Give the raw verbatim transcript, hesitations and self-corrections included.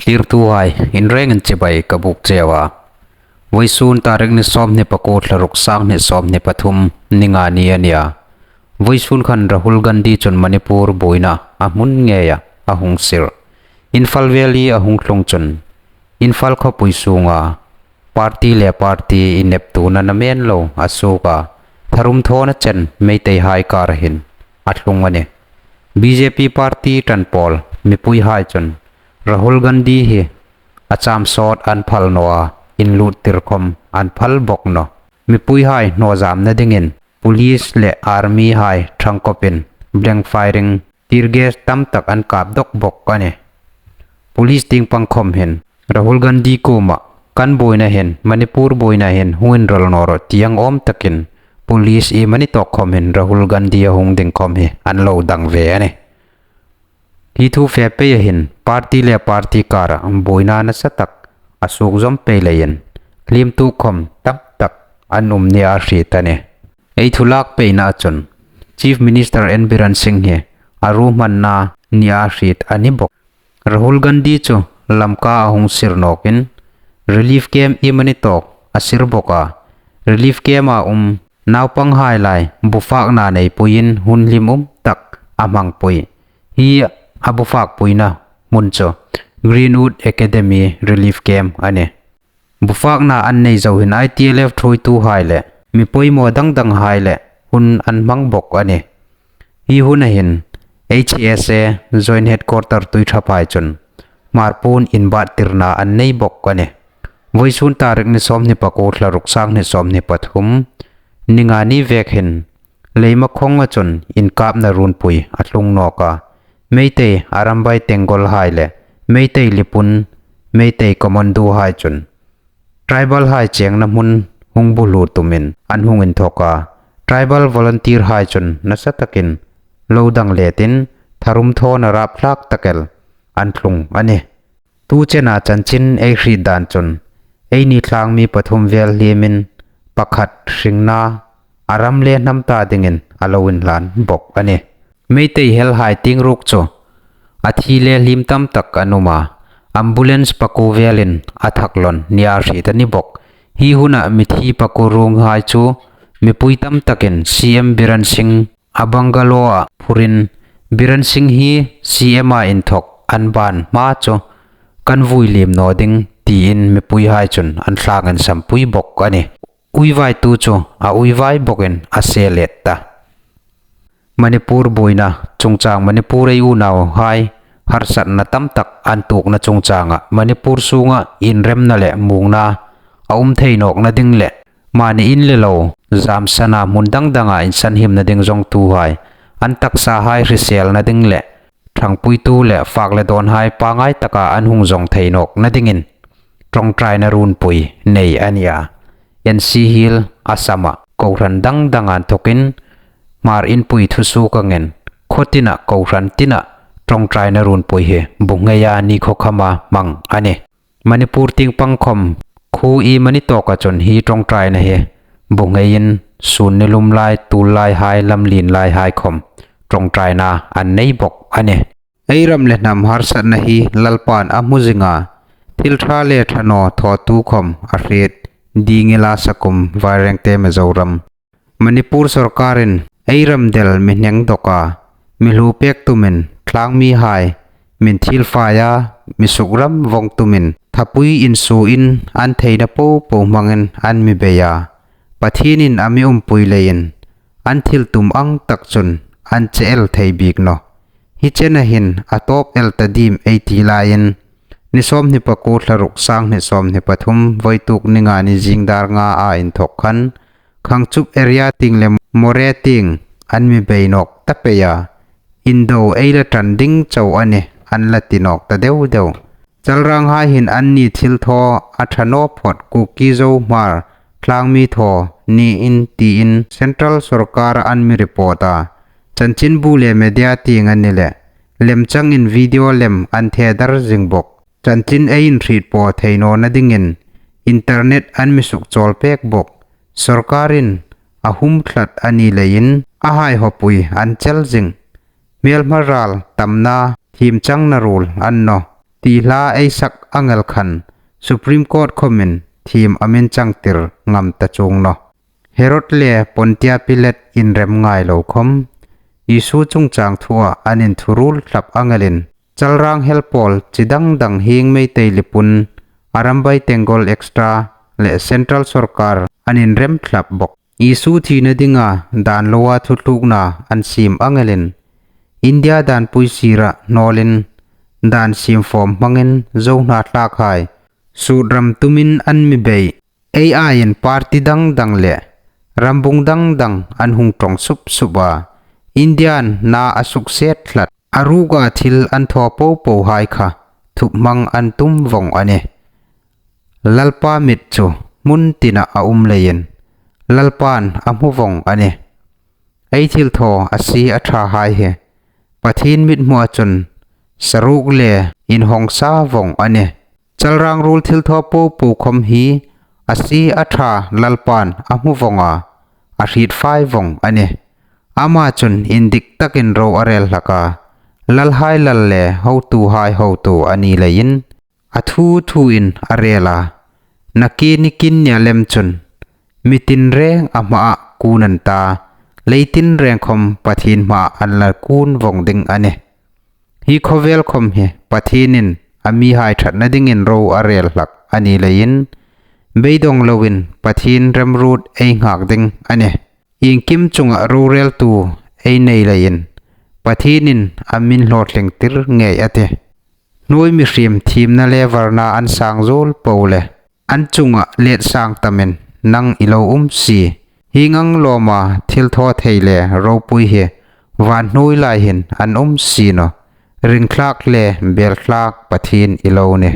Thlirtuhai, inrengin chibai ka buk cheu a. Vawisun tarik ni sawmhni pakuo, thla ruk, sanghni sawmhni pathum, Ningani a nih a. Vawisun khan Rahul Gandhi chun Manipur buoina a hmun ngeia a hung sir. Imphal Valley a hung tlung chun Imphal khawpui sunga party le party ineptuona namen lo a suok a, tharum thawna chen Meiteihai kara hin a tlung a nih. B J P party ṭan pawl mipuihai chun Rahul Gandhi hi a cham sawt an phal naw a, inluttir khawm an phal bawk nawh. Mipuihai hnawzamna dingin police le army hai ṭhangkawpin blank firing, tear gas tam tak an kap dawk bawk a nih. Police tieng pang khawm hin Rahul Gandhi kuoma kan buoina hin, Manipur buoina hin hung inral naw rawh ti ang awm takin police iemani tawk khawm hin Rahul Gandhi a hung ding khawm hi an lo dang ve a nih. Hi thu fe peia hin party le party kara buoina nasa tak a suok zawm pei leiin hliemtu khawm tam tak an um nia hriet a nih. Ei thu lak peina chun Chief Minister N Biren Singh hi a ruhmanna nia hriet a ni bawk. Rahul Gandhi chu Lamka a hung sir nawkin relief camp iemani tawk a sir bawk a. Relief camp-a um naupanghai lai bufakna neipuiin hun hlim um tak a hmangpui. Hi a bufakpuina hmun chu Greenwood Academy Relief Camp a nih. Bufakna an nei zo hin I T L F thuoituhai le mi poimaw dang danghai le hun an hmang bawk a nih. Hi huna hin H S A Joint Headquarter Tuiṭhaphai chun Hmar puon inbattirna an nei bawk a nih. Vawisun tarik ni sawmhni pakuo, thla ruk, sanghni sawmhni pathum, Ningani vek hin Leimakhonga chun inkapna runpui a tlung nawk a. Meitei Arambai Tenggolhai le Meitei Lipun, Meitei Commandohai chun tribalhai chengna hmun hung bu hlu tumin an hung inthawk a. Tribal volunteerhai chun nasa takin lo dang letin tharum thawna rapthlak tak el an tlung a nih. Tu chena chanchin ei hriet dan chun eini thlangmi pathum vel hliemin pakhat hringna a ram le hnam ta dingin a lo inhlan bawk a nih. Meitei helhai tieng ruok chu a thi le hliem tam tak an um a, ambulance pakuo velin a thak lawn nia hriet a ni bawk. Hi huna mithi pakuo ruonghai chu mipui tam takin C M Biren Singh a bungalow-a phurin, Biren Singh hi C M-a inthawk an ban hma chu kan vui liem naw ding tiin mipuihai chun an thlangin sampui bawk a nih. Uivaitu chu a uivai bawkin a se let ta. Manipur buoina chungchang, Manipur ei unauhai harsatna tam tak an tuokna chungchanga Manipur sunga inremna le muongna a um thei nawkna ding le mani in le lo zamsana hmun dang danga insanhimna ding zawngtuhai an taksahai hriselna ding le ṭhangpuitu le fak le dawnhai pangngai taka an hung zawng thei nawkna dingin ṭawngṭaina runpui nei a nih a. N C Hills, Assam-a kohran dang danga inthawkin Hmar inpui thusuok angin khaw tina, kohran tina ṭawngṭaina runpui hi bu ngeia ni khawkhama hmang a nih. Manipur tieng pang khawm khuo iemani tawka chun hi ṭawngṭaina hi bu ngeiin sun nilum lai, tul laihai, lamlien laihai khawm ṭawngṭaina an nei bawk a nih. Ei ram le hnam harsatna hi Lalpan a hmu zing a, thil ṭha le ṭha naw thawtu khawm a hriet ding ila sakum Vairengte Mizoram. Manipur sawrkarin ei ram del mi hneng dawka, mi hlu pek tumin thlangmihai min thil fai a, mi sukram vawng tumin thapui insuoin an theina popo hmangin an mi bei a. Pathienin a mi umpui leiin an thil tum ang tak chun an che el thei bik nawh. Hi chena hin a tawp el ta diem ei ti laiin, ni sawmhni pakuo, thla ruk, sanghni sawmhni pathum, vawituk Ningani zing dar nga-a inthawk khan Khangchup area tieng le Moreh tieng an mi bei nawk ta pei a. Indo ei la ṭan ding chau a nih, an la ti nawk ta deu deu. Chalranghai hin anni thil thaw a ṭha naw phawt, Kuki Zo Hmar thlangmi thaw niin tiin Central sawrkar an mi report a. Chanchinbu le media tieng a ni le lemchangin video lem an the dar zing bawk. Chanchin ei inhriet paw thei nawna dingin internet an mi suk chawl pek bawk. Sawrkarin a hum tlat a ni leiin a hai hawpui an chel zing. Hmelma ral tamna thiem changna ruol an naw. ti hla ei sak angel khan Supreme Court khawmin thiem a min changtir ngam ta chuong nawh. Herod le Pontia Pilat inrem ngai lo khawm, Isu chungchang thua an inthuruol thlap angelin, chalrang hel pawl chi dang dang hieng Meitei lipun, Arambai Tenggol Extra le Central Sorkar an inrem thlap bawk. Isu thina dinga dan loa thutlukna an siem angelin, India danpui sira hnawlin dan siem fawm hmangin Zo hnathlakhai sut ram tumin an mi bei. Ei aiin party dang dang le rambung dang dang an hung ṭawng sup sup a, Indian na a sukset tlat, a ruka thil an thaw po po hai kha thup hmang an tum vawng a nih. Lalpa mit chu hmun tina a um leiin Lalpan a hmu vawng a nih. Ei thilthaw a sie a ṭha hai hi Pathien mithmua chun saruk le inhawng sa vawng a nih. Chalrang ruol thilthaw po po khawm hi a sie a ṭha Lalpan a hmu vawng a, a hriet fai vawng a nih. Ama chun indik takin ro a rel hlak a, lalhai lal le hotuhai hotu a ni leiin a thu thuin a rel a, nakie nikin nia lem chun mi tinreng a hmaa kun an ta, lei tinreng khawm Pathien hmaa an la kun vawng ding a nih. Hi khawvel khawm hi Pathienin a mihai ṭhatna dingin ro a rel hlak a ni leiin, beidawng loin Pathien remruot ei nghak ding a nih. Iengkim chunga roreltu ei nei leiin Pathienin a min hlawtlingtir ngei a tih. Hnuoi mihriem thiemna le varna an sang zuol po le, an chunga let sang tamin nang i lo um si. Hieng ang lawma thilthaw thei le ropui hi van hnuoi lai hin an um si nawh. Ringthlak le belthlak Pathien i lo nih.